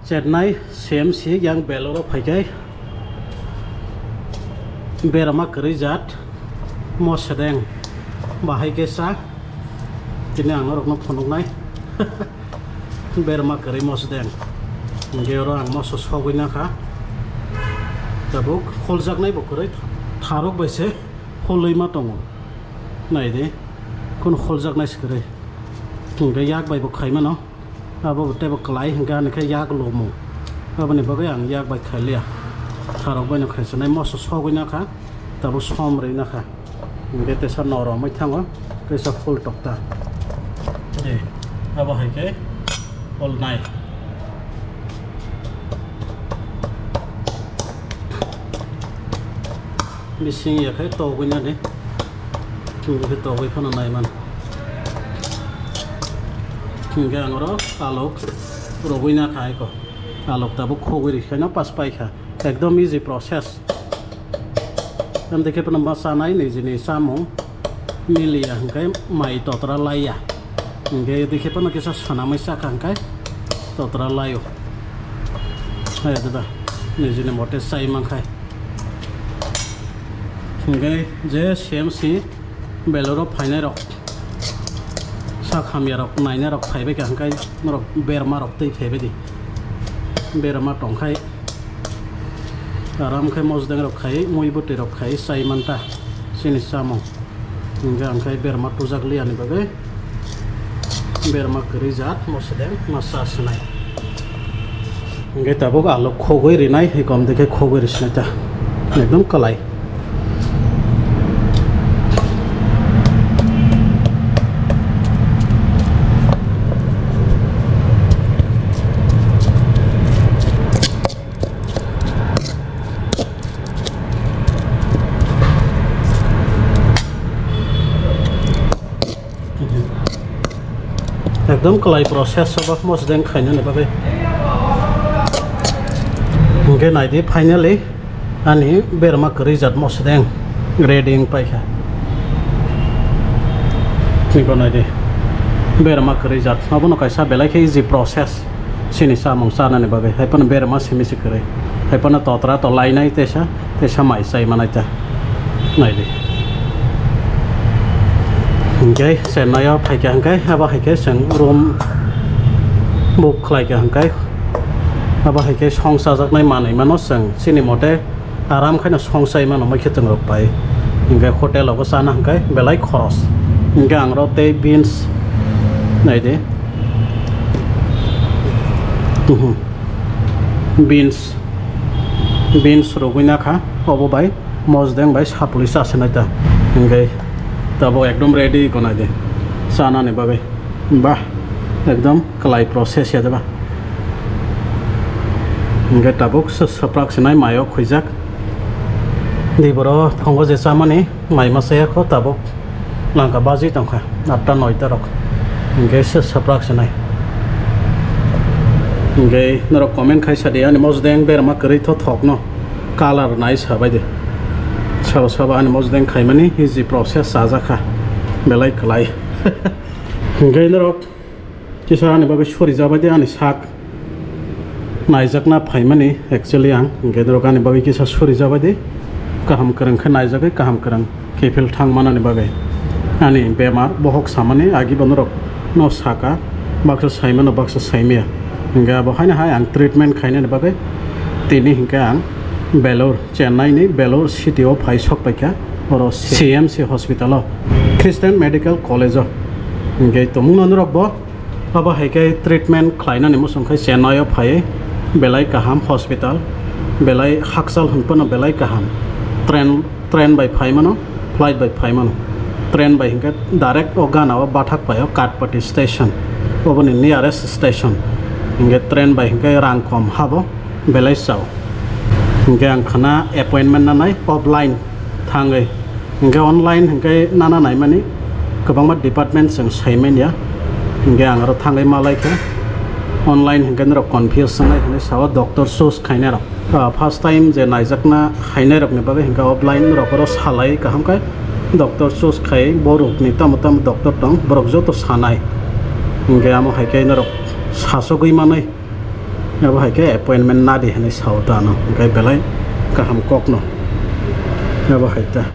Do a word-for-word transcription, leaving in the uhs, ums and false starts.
Chennai C M C yang Beloro phaikai berma kwrwi jat mosedeng bahai khe sa tini ang norokno phunuknai berma kwrwi mosedeng hingke oro ang moso sogwi nakha tabuk holjaknai bo kwrwi tharok bai se holwi ma tongo naidi khun holjaknai se kwrwi hingke yak bai bo khaimano. Abo bo teibo kwlai hwnkhe ani khe yak lomung. Aboni bagwi ang yak bai khailiya. Tharok baino khaisanai moso sogwi nakha, tabuk som rwi nakha. Hwnkhe teisa norom wngwi thango, teisa full tokta. Abo hai khe full nai. Bising ya khe togwi nani. Chwng khe togwi phano nai man. Hingke ang oro alok rogwi na khai ko. Alok tabuk khogwi rikhaino pas paikha. Ekdom easy process. Em dekhe phano ma chanai nijini chamung miliya hingke mai totra laiya. Hingke dekhe phano kisa sanamai chakha hingke totra laio. Hai da nijini mote chai mankhai. Hingke je C M C Beloro phainairok, sak hamyarok nainairok phaibaikha, hingke norok bermarok twi phaibaidi. Berma tongkhai, aram khe mosdengrok khai, mui bwtwirok khai, chai manta chini chamung. Hingke ang khai berma tujak liyani bagwi. Berma kwrwi jat mosedeng ma cha sinai. Hingke tabuk alok khogwi rinai, hikom dekhe khogwi risinai ta. Ekdom kwlai. Ekdom kwlai process o bak mosedeng khainani bagwi. Hingke naidi finally ani berma kwrwi jat mosedeng ready wng paikha. Niko naidi berma kwrwi jat abono kaisa belai khe easy process. Chini chamung chanani bagwi, hai phano berma simi se kwrwi, hai phano totra to lainai teisa, teisa mai chai manai ta. Naidi. Hingke Chennai o phaikha hingke, abo hai khe chwng room book khlaikha hingke, abo hai khe song chajaknai manwi mano chwng chini mote. Aram khaino song chai mano, mai khe chwng rok pai. Hingke hotel o bo chana hingke belai khoros. Hingke ang rok tei beans naidi. Mhm. Beans, beans rogwi nakha, obo bai mosdeng bai sapuli chasinai ta. Hingke tabo ekdom ready ko naidi chanani bagwi. Bah, ekdom kwlai process ya deba. Hingke tabuk se swprak sinai mayo khwijak. Di boro phongo je chamani mai ma chaya kho tabuk langka baji tongkha atta noita rok. Hingke se swprak sinai. Hingke norok comment khai sadi ani mosdeng berma kwrwi tho thokno color nai sabai de. Sabo sabo ani mosdeng khaimani easy process chajakha belai kwlai. Hingke norok kisa ani bagwi sori jabai de ani sak naijakna phaimani actually ang hingke norok ani bagwi kisa sori jabai de kaham kwrwng khe naijagwi kaham kwrwng kiphil thang manani bagwi ani bemar bohok samani agi bo norok no saka baksa saimano baksa saimaya hingke abo haino hai ang treatment khainani bagwi tini hingke ang Belur Chennai ni Belur city o phai sok paikha oro C M C hospital o Christian Medical College o hingke tumung no norok bo abo hai khe treatment khlainani muchung khe Chennai o phai belai kaham hospital belai hakchal hwnphano belai kaham train train bai phai mano flight bai phai mano train bai hingke direct o gana o bathak pai o Katpati station oboni nearest station hingke train bai hingke rang kom habo belai chao. Hingke ang khana appointment nanai offline thangwi. Hingke online hingke nana naimani kwbangma department chwng saimanya. Hingke ang aro thangwi malai khe online hingke norok confuse wngnai hinwi sao doctor choose khainai rok. Ah, first time je naijakna hainai rokni bagwi hingke offline rok oro salai kaham khe doctor choose khai bo rokni tamo tamo doctor tong borok joto sanai. Hingke amo hai khe norok sasogwi manwi. Abo hai khe appointment nadi hinwi sao ta ano, hwnkhe belai kaham kokno. Abo hai ta.